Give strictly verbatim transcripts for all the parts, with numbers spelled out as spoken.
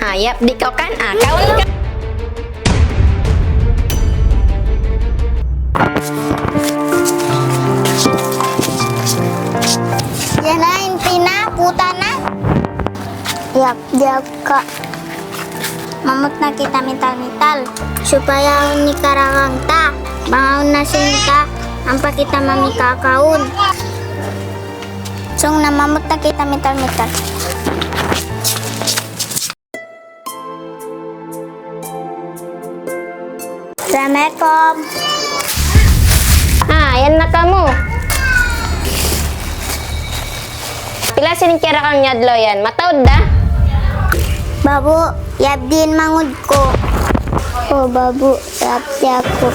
Ah, yap, di' kaw kan? Ah, kaun ka. Yan na, inti na, puta na. Yap, yap ka. Mamut na kita mital-mital. Supaya awn hikaragang ta. Bang awn na sin ta, ampa kita mamikakaun. Sung na, mamut na kita mital-mital. Assalamualaikum. Ah, yan na kamu. Pila sin kiyaragang niyu adlaw yan? Mataud da? Babu, yabdi in mangud ku. O babu, yabdi aku.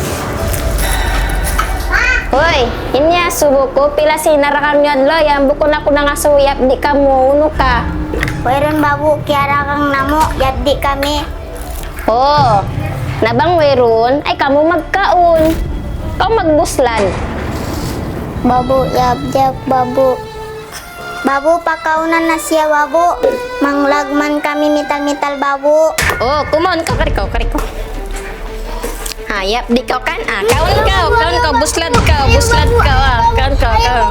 Hoy, in asubu ku, pila sin naragang niyu adlaw yan, bukun aku nangasubu, yabdi kamu, unu ka? Wayruun babu, kiyaragang namu', yabdi kami. O, na bang wayruun, ay kamu magkaun. Kaw magbuslad. Babu, yabdi aku, babu. Babu, pakaunan na siya, babu. Manglagman kami mital-mital, babu. O, kumaun kaw, kari kaw, kari kaw. Ha, yabdi kaw kan? Ah, kaun kaw, kaun kaw, buslad kaw, buslad kaw, ah, kaun kaw, kaun.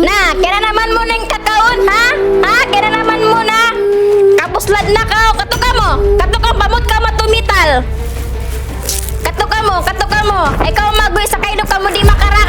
Na, kiyaragaman mu na in kakaun, ha? Ha, kiyaragaman mu na? Kabuslad na kaw, katu' kamu, katu' kamu, pamut kamu matu mital. Katu' kamu, katu' kamu. Ikaw magwi sa kaynu kamu di' makarang.